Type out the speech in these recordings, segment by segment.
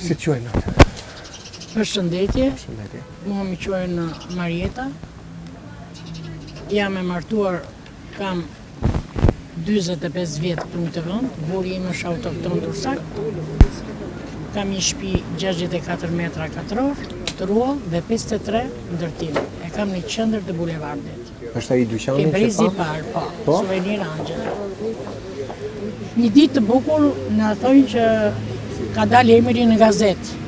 Si të quajnë atë? Përshëndetje. Përshëndetje. Mua më quajnë Marieta. Jam e martuar, kam 45 vjet këtu në këtë vend. Burri im është autokton durrsak. Kam një shtëpi 64 metra katror, truall dhe 53 ndërtim. E kam në qendër të bulevardit. Është ai dyqani që pa? Brezi i parë, po. Po? Souvenir Angel. Një ditë të bukur na thonë që ka dalë emri në gazetë.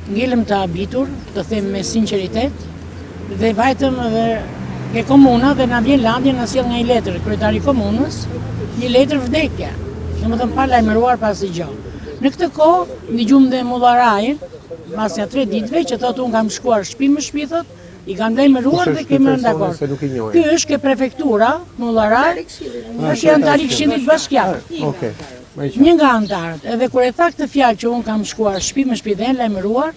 Ngelëm të habitur, të them me sinqeritet, dhe vajtëm edhe ke komuna dhe na vjen Landi na sjell nga një letër, kryetari i komunës, një letër vdekje. Domethënë pa lajmëruar pa asgjë. Në këtë kohë, dëgjum dhe Mullarajin, mas nja tre ditëve, që thotë unë kam shkuar shtëpi më shtëpi, thotë, I kam lajmëruar dhe kemi rënë dakord. Ky është ke prefektura, Mullaraj, është anëtar i këshillit bashkiak. Okej. Një nga anëtarët, edhe kur e tha këtë fjalë që unë kam shkuar shtëpi më shtëpi dhe janë lajmëruar,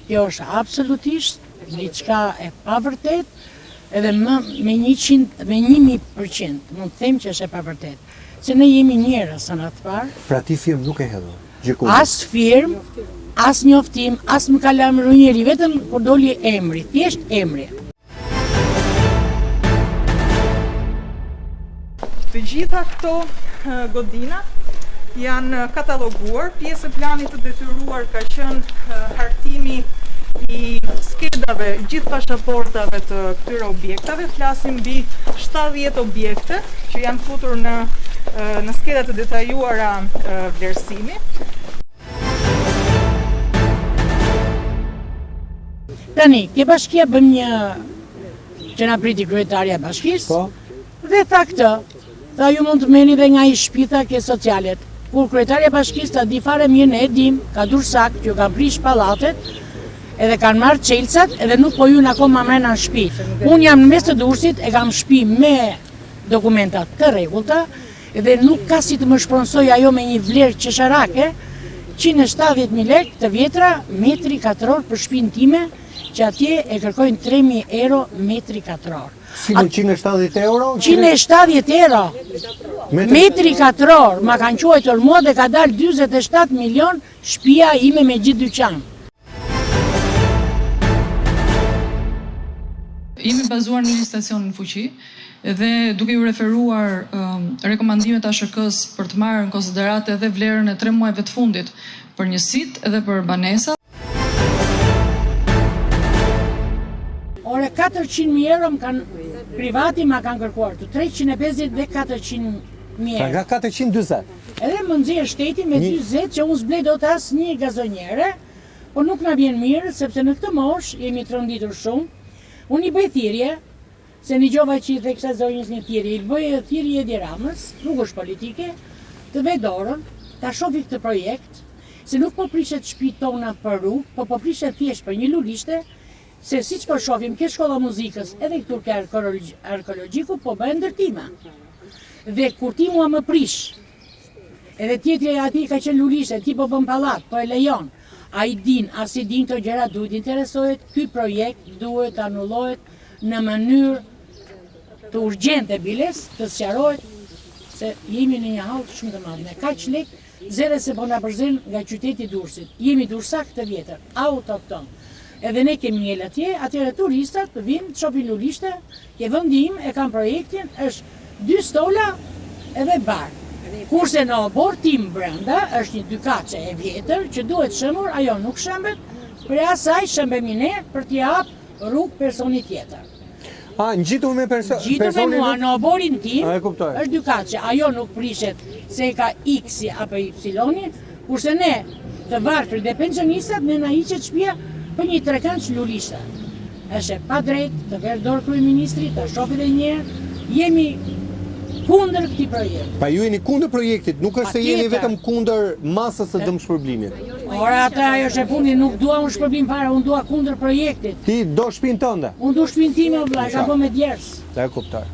kjo është absolutisht diçka e pavërtetë, edhe më me 100 me 1000% mund të them që është e pavërtetë. Se ne jemi njerëz në radhë të parë. Pra ti firmë nuk e hedhur. Gjëkundi. As firmë, as njoftim, as më ka lajmëruar njeri, vetëm kur doli emri, thjesht emri. Të gjitha këto godina janë kataloguar, pjesë e planit të detyruar ka qenë hartimi i skedave, gjithë pashaportave të këtyre objektave, flasim mbi 70 objekte që janë futur në në skeda të detajuara vlerësimi. Tani, ke bashkia bëmë një që na priti kryetarja e bashkisë, po. dhe tha këtë, tha ju mund të merrni dhe nga një shtëpi tha ke socialet. Kur kryetarja e bashkisë ta di fare mirë ne e dim, ka durrsak që kanë prish pallatet, edhe kanë marrë çelësat edhe nuk po hyjnë akoma mrena në shtëpi. Unë jam në mes të Durrësit, e kam shtëpi me dokumenta të rregullta dhe nuk ka si të më shpronësojë ajo me një vlerë qesharake, 170.000 lekë të vjetra metri katror për shtëpinë time, që atje e kërkojnë 3.000 euro metri katror. Si më 170 euro? 170 euro metri katror, ma kanë quajtur mua dhe ka dalë 47 milion shtëpia ime me gjithë dyqan. Jemi bazuar në legjislacionin në fuqi dhe duke iu referuar rekomandimeve të ASHK-së për të marrë në konsideratë edhe vlerën e tre muajve të fundit për njësitë dhe për banesat. Ore 400 mijë euro më kanë privati ma kanë kërkuar të 350 dhe 400 mijë Pra euro. nga 440. Edhe më nxjerr shteti me 40 që unë s'blej dot asnjë gazonjere, po nuk na vjen mirë sepse në këtë moshë jemi tronditur shumë. Unë i bëj thirrje, se dëgjova që i the kësaj zonjës një thirrje, i bëj thirrje Edi Ramës, nuk është politike, të ve dorën, ta shofi këtë projekt, se nuk po prishet shtëpitë tona për rrugë, po po prishet thjesht për një lulishte, se siç po shohim ke shkolla muzikës edhe këtu ke arkeologjiku po bëhen ndërtime. Dhe kur ti mua më prish, edhe tjetri aty ka qenë lulishte, ti po bën pallat, po e lejon. A i din, a s'i din këto gjëra duhet interesohet, ky projekt duhet të anullohet në mënyrë të urgjente biles, të sqarohet se jemi në një hall shumë të madh. Me kaq lek, zere se po na përzen nga qyteti i Durrësit. Jemi durrsak të vjetër, autokton. Edhe ne kemi ngel atje, atëherë turistat vinë, të shohin lulishte, Ke vendi im e kam projektin është dy stola edhe bar. Kurse në oborr tim brenda është një dykaçe e vjetër që duhet shembur ajo nuk shembet, prej asaj shembemi ne për t'i hap rrugë personit tjetër. A, ngjitur me perso Ngjitur me personin mua nuk në oborrin tim A, e kuptoj. është dykaçe, ajo nuk prishet se e ka X-i apo Y-i, Kurse ne, të varfrit dhe pensionistat, ne na hiqet shtëpia për një trekëndësh lulishte. Është e padrejtë të verë dorë kryeministri, ta shofi edhe një herë, jemi kundër këtij projekti. Pra ju jeni kundër projektit, nuk është se jeni vetëm kundër masës së dëmshpërblimit. Ore atë ajo është e fundit, nuk dua unë shpërblim fare, unë dua kundër projektit. Ti do shtëpinë tënde? Unë dua shtëpinë time o vlla, e kam bë me djersë. E kuptoj.